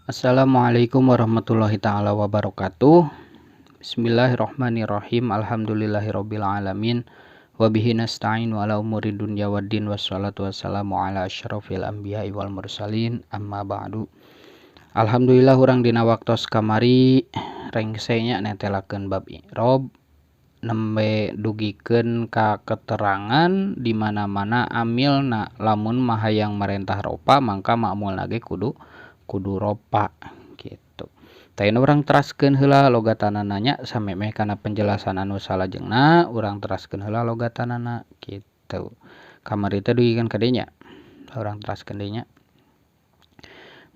Assalamualaikum warahmatullahi taala wabarakatuh. Bismillahirrahmanirrahim. Alhamdulillahirabbil alamin. Wabihi nasta'in wa ala umuri dunya waddin, wassalatu wassalamu ala asyrafil anbiya'i wal mursalin, amma ba'du. Alhamdulillah, urang dina waktos kamari rengse nya netelakeun bab i'rob, nembe dugikeun ka keterangan di mana-mana amilna lamun mah hayang marentah ropa, mangka ma'mulna ge kudu ropa gitu. Tah, urang teraskeun heula logatanana nya, samemeh kana penjelasan anu salajengna urang teraskeun heula logatanana gitu. Kamari teh dugikeun ka dieu nya. Urang teraskeun deui nya.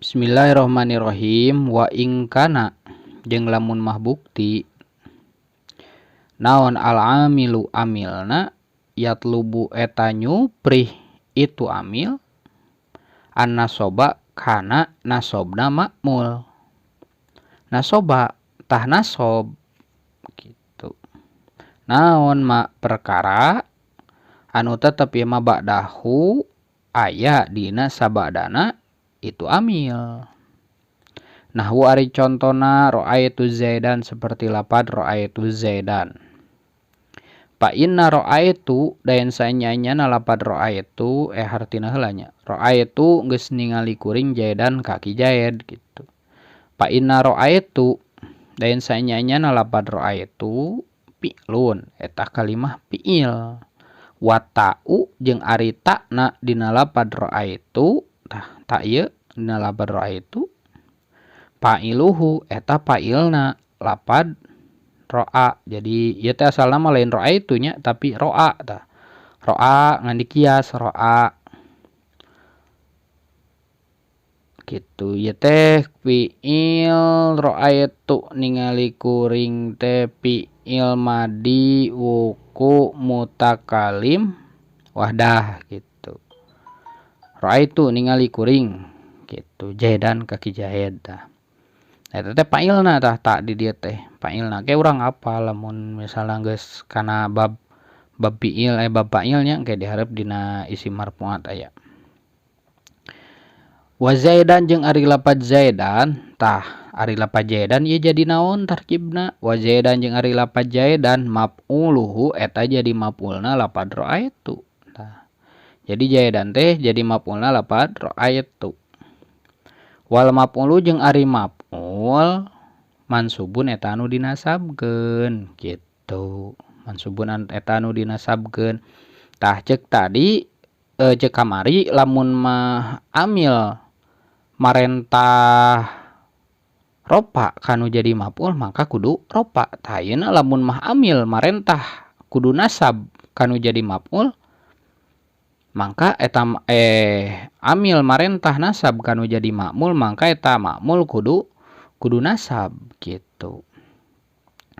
Bismillahirrahmanirrahim. Wa in kana, jeung lamun mah bukti naon, al amilu amilna, yatlubu eta nyuprih itu amil, an nasoba kana nasobna makmul, nasoba tah nasob gitu, naon ma perkara anu tetep ieu mah ba'dahu aya dina sabadana itu amil. Nahwu, ari contona, ra'aitu Zaidan, seperti lapad ra'aitu Zaidan. Fa inna ra'aitu, dayan sanyanya lapad ra'aitu, hartina heula nya, ra'aitu geus ningali kuring, Zaidan ka ki Zaid gitu. Fa inna ra'aitu, dayan sanyanya lapad ra'aitu, fi'lun eta kalimah fi'il, wa ta'u jeung ari ta'na dina lapad ra'aitu, tah ta ieu dina lapad ra'aitu, fa'iluhu eta fa'ilna lapad ro'a. Jadi ieu teh asalna mah lain ra'aitu nya, tapi ro'a tah, ro'a ngan dikias ro'a gitu. Ieu teh fi'il ra'aitu ningali kuring teh fi'il madi wuku mutakalim wahdah gitu. Ra'aitu ningali kuring gitu, Zaidan ka ki Zaid tah. Eta teh fa'ilna tah, tak di dieu teh fa'ilna. Ke urang apa lamun misalna geus kana bab bab fi'il, bab fa'il nya, engke dihareup dina isim marfuat aya. Wa Zaidan, jeung ari lapad Zaidan, tah ari lapad Zaidan ieu jadi naon tarkibna? Wa Zaidan, jeung ari lapad Zaidan, maf'uluhu eta jadi maf'ulna lapad ra'aitu. Tah, jadi Zaidan teh jadi maf'ulna lapad ra'aitu. Wal maf'ulu, jeung ari maf'ul, mansubun eta anu dinasabkeun gitu, mansubun eta anu dinasabkeun. Tah, ceuk tadi, ceuk kamari, lamun mah amil marentah ropa kanu jadi maf'ul, maka kudu ropa. Tah, ayeuna lamun mah amil marentah kudu nasab kanu jadi maf'ul, mangka eta amil marentah nasab kanu jadi makmul, mangka eta makmul kudu kudu nasab gitu.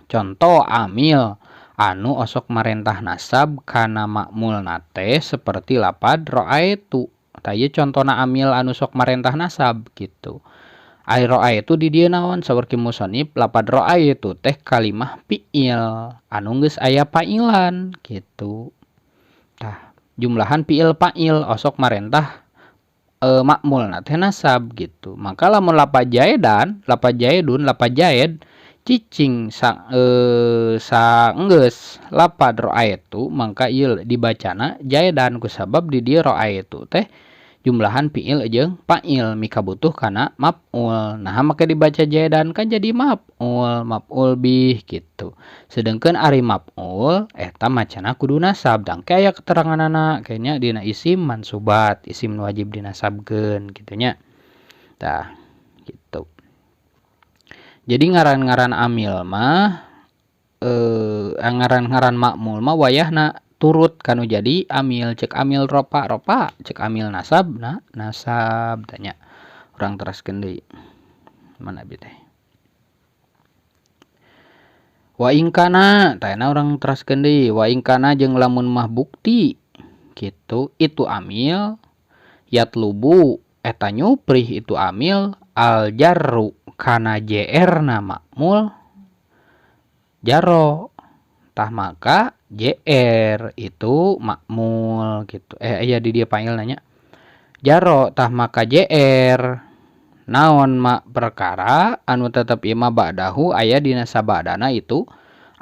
Contoh amil anu osok marentah nasab kana makmulna teh seperti lapad ra'aitu. Tah, ieu contona amil anu sok marentah nasab gitu. Ari ra'aitu di dieu naon? Saur ki musannif, lapad ra'aitu teh kalimah fi'il anu geus aya fa'ilan gitu. Tah, jumlahan fi'il fa'il osok marentah makmulna teh nasab gitu. Maka lamun lapad Zaidan, lapad Zaidun, lapad Zaid cicing sa enggeus lapad ra'aitu, mangka ieu dibacana Zaidan, kusabab di dieu ra'aitu teh jumlahan fi'il jeung fa'il, mika butuh kana maf'ul. Nah, make dibaca Zaidan? Kan jadi maf'ul, maf'ul bih gitu. Sedangkan ari maf'ul eta macana kudu nasab dan aya keteranganana kayaknya dina isim mansubat, isim wajib dinasabkeun gitu nya. Tah, gitu. Jadi ngaran-ngaran amil mah, ngaran-ngaran makmul mah wayahna turut kanu jadi amil. Cek amil ropa, ropa, cek amil nasab, nah nasab. Tanya urang teraskeun deui, mana abi teh? Wa in kana, tayana urang teraskeun deui. Wa in kana, jeung lamun mah bukti gitu itu amil, yatlubu eta nyuprih itu amil, al jarru kana jr na makmul, jaro tah maka JR itu makmul gitu. Iya, di dia panggil nanya jaro tah maka JR. Naon ma perkara anu tetep ieu mah ba'dahu aya dina sabadana itu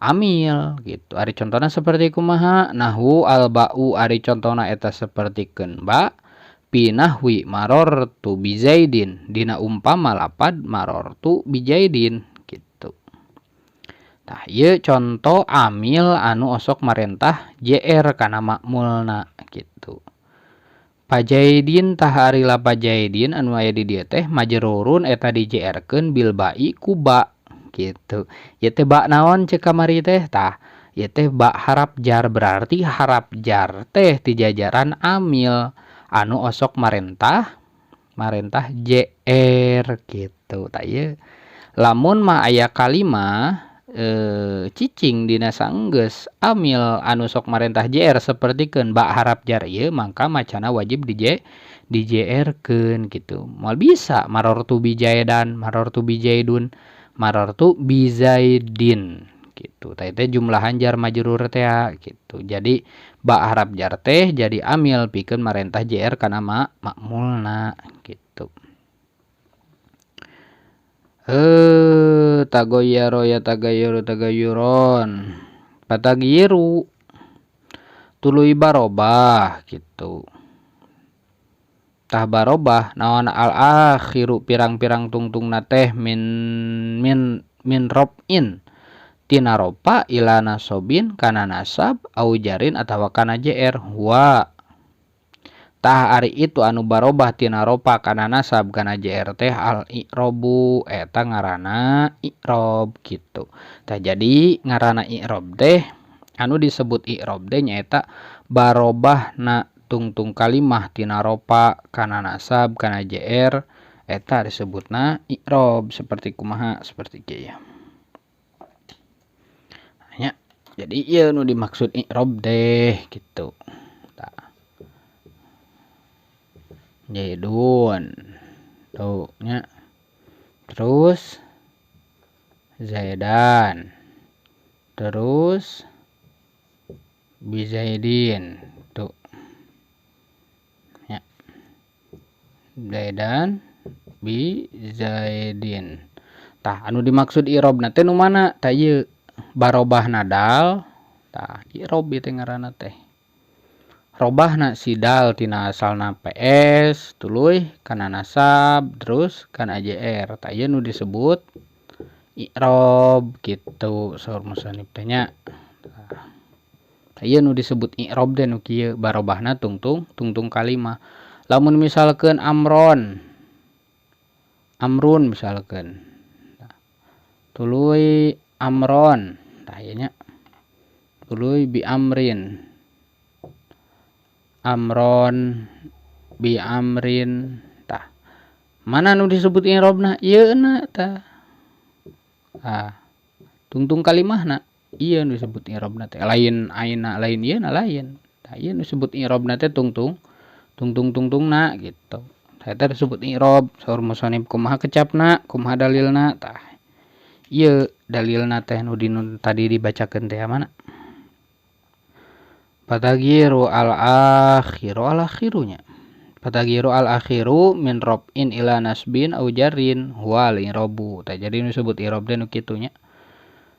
amil gitu. Ari contona seperti kumaha? Nahwu al ba'u ari contona eta sapertikeun ba pinahwi marortu bizaidin dina umpama lapad marortu bizaidin gitu. Tah ieu conto amil anu osok marentah JR kana makmulna gitu. Pajaidin tah ari lapajaidin anu aya di dieu teh majrurun eta di JR-keun bil ba'i ku ba gitu. Ieu teh ba naon ceuk kamari teh? Tah ieu teh ba harap jar, berarti harap jar teh ti jajaran amil anu osok marentah JR gitu. Tah ieu lamun mah aya kalimah cicing dina sanggeus amil anu sok marentah JR sapertikeun ba harap jar ieu mangka macana wajib di JR-keun gitu. Moal bisa marortu bijaidan, marortu bijaidun, marortu bizaidin gitu. Tah teh jumlahan jar majrur teh gitu. Jadi ba harap jar teh jadi amil pikeun marentah JR kana makmulna gitu. Tagoyaro ya tagayuru tagayuron patagiru tuluy barobah gitu. Tah barobah naon al akhiru pirang-pirang tungtungna teh min min robin tina ropa ila nasobin kana nasab au jarin atawa kana jr huwa. Tah ari itu anu barobah tina ropa kana nasab kana JR teh al i'robu eta ngaranna i'rob gitu. Tah jadi ngaranna i'rob teh anu disebut i'rob teh nyaeta barobahna tungtung kalimah tina ropa kana nasab kana JR eta disebutna i'rob seperti kumaha seperti kieu ya. Nya jadi ieu nu dimaksud i'rob teh gitu. Zaidun tuh nya, terus Zaidan, terus Bizaidin tuh nya, Zaidan Bizaidin. Tah anu dimaksud i'robna teh nu mana? Tah ieu barobah nadal. Tah i'rob ieu teh ngaranna teh. Robahna sidal tina asalna PS tuluy kana nasab terus kana JR. Tah ieu nu disebut i'rob gitu saur musannif teh nya. Tah ieu nu disebut i'rob teh nu kieu barobahna tungtung tungtung kalimah. Lamun misalkeun amron, amrun misalkeun tuluy amron, tah ieu nya tuluy bi amrin, amron bi amrin. Tah mana nu disebut i'robna? Ieu na tah. Ah tungtung kalimahna ieu nu disebut i'robna teh, lain aina lain ieu na lain. Tah ieu nu disebut i'robna teh tungtung tungtung tungtungna gitu. Tah eta disebut i'rob saur musannif kumaha kecapna, kumaha dalilna? Tah ieu dalilna teh nu tadi dibacakeun teh mana? Patagiru al-akhiru al-akhirunya. Patagiru al-akhiru min robin ila nasbin au jarrin huwa al-i'robu. Tah jadi nu disebut i'rob teh nu kitu nya.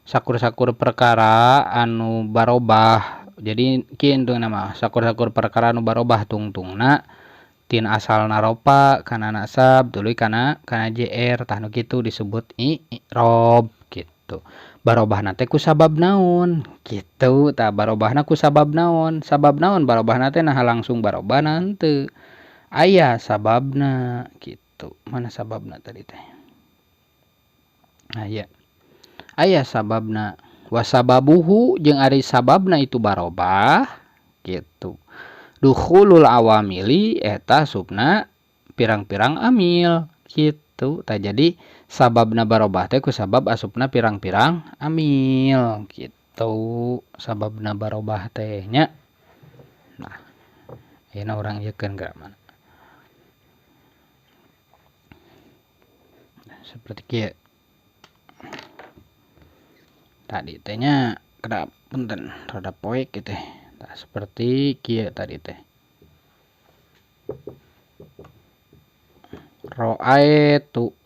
Sakur-sakur perkara anu barobah. Jadi kieu intuna mah sakur-sakur perkara anu barobah tungtungna tina asalna ropa kana nasab tuluy kana JR. Tah nu kitu disebut i'rob gitu. Barobahna teh ku sabab naon gitu. Tah barobahna ku sabab naon? Sabab naon barobahna teh nah langsung barobahna henteu. Aya sababna gitu. Mana sababna tadi teh? Nah ieu. Aya sababna. Wasababuhu jeung ari sababna itu barobah gitu. Dukhulul awamili eta subna pirang-pirang amil gitu. Tah jadi sababna barobah teh ku sabab asupna pirang-pirang amil gitu. Sababna barobah teh nya. Nah, ayeuna urang ieukeun geura mana. Nah, seperti kieu. Tadi teh nya kedap punten rada poek kieu teh. Tah seperti kieu tadi teh. Ra'aitu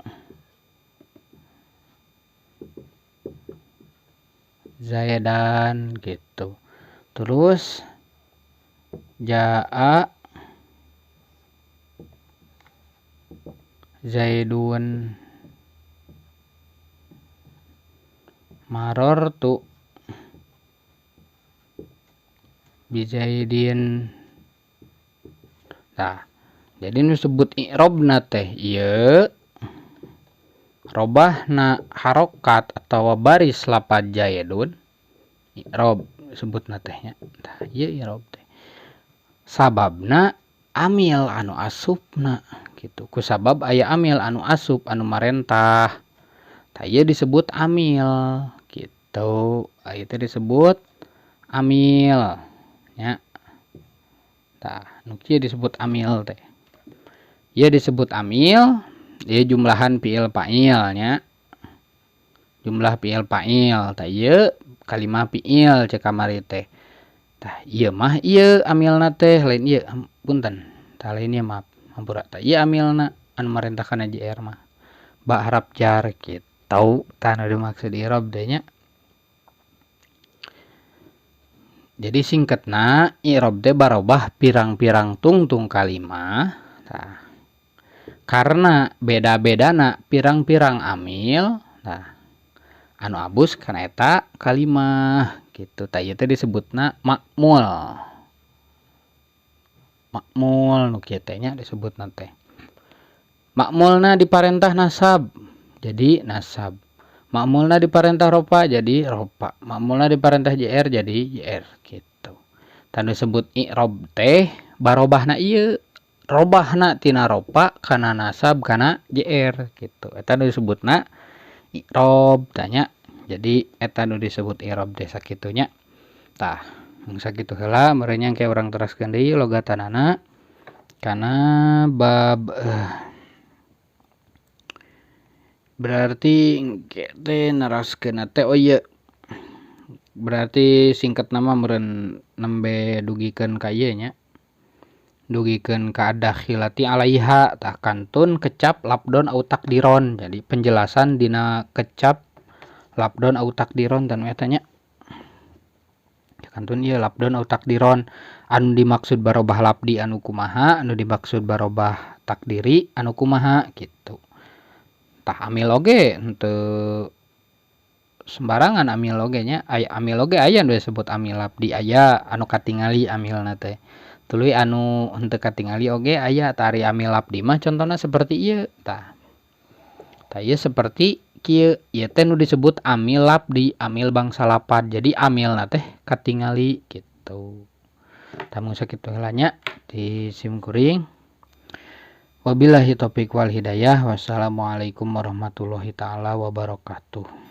Zaidan gitu. Terus jaa Zaidun. Marartu bizaidin. Tah, jadi nu disebut i'robna teh ieu robahna harokat atawa baris lapad Zaidun i'rob sebutna teh nya. Tah ieu i'rob teh sababna amil anu asupna gitu. Kusabab aya amil anu asup anu marentah. Tah ieu disebut amil gitu. Ieu teh disebut amil nya. Tah nu kieu disebut amil teh. Ieu disebut amil, ieu jumlahan fiil fa'il nya. Jumlah fiil fa'il. Tah ieu kalimah fiil cek kamari teh. Tah ieu mah ieu amilna teh lain ieu punten. Tah lain ieu maaf hampura. Tah ieu amilna anu marentah kana JR mah. Ba harap jar gitu. Tah nu dimaksud i'rob teh nya. Jadi singkatna i'rob teh barobah pirang-pirang tungtung kalimah. Tah karena beda-bedana pirang-pirang amil, tah anu abus kana eta kalimah gitu. Tah ieu teh disebutna makmul. Makmul nu kieu teh nya disebutna teh. Makmulna diparentah nasab jadi nasab. Makmulna diparentah ropa jadi ropa. Makmulna diparentah JR jadi JR gitu. Tah nu disebut i'rob teh barobahna ieu robahna tina ropa kana nasab kana JR gitu. Eta nu disebutna i'rob tanya. Jadi eta nu disebut i'rob teh sakitu nya. Tah mung sakitu heula meureun nya engke urang teraskeun deui logatanana kana bab berarti engke teh neraskeunna teh oh ieu berarti singkatna mah meureun nembe dugikeun ka ieu nya. Dugikeun ka adakhilati alaiha. Tah kantun kecap labdon au takdiron. Jadi penjelasan dina kecap labdon au takdiron tah nu eta nya. Kantun ieu labdon au takdiron anu dimaksud barobah labdi anu kumaha, anu dimaksud barobah takdiri anu kumaha gitu. Tah amil oge henteu sembarangan amil oge nya. Aya amil oge aya nu disebut amil labdi aya anu katingali amilna teh. Tuluy anu henteu katingali oge aya. Tah ari amil labdi mah contona seperti ieu tah. Tah ieu seperti kieu, ieu teh nu disebut amil labdi, amil bangsa lapad. Jadi amilna teh katingali gitu. Tah mung sakitu heula nya di sim kuring. Wabillahi taufik wal hidayah. Wassalamualaikum warahmatullahi taala wabarakatuh.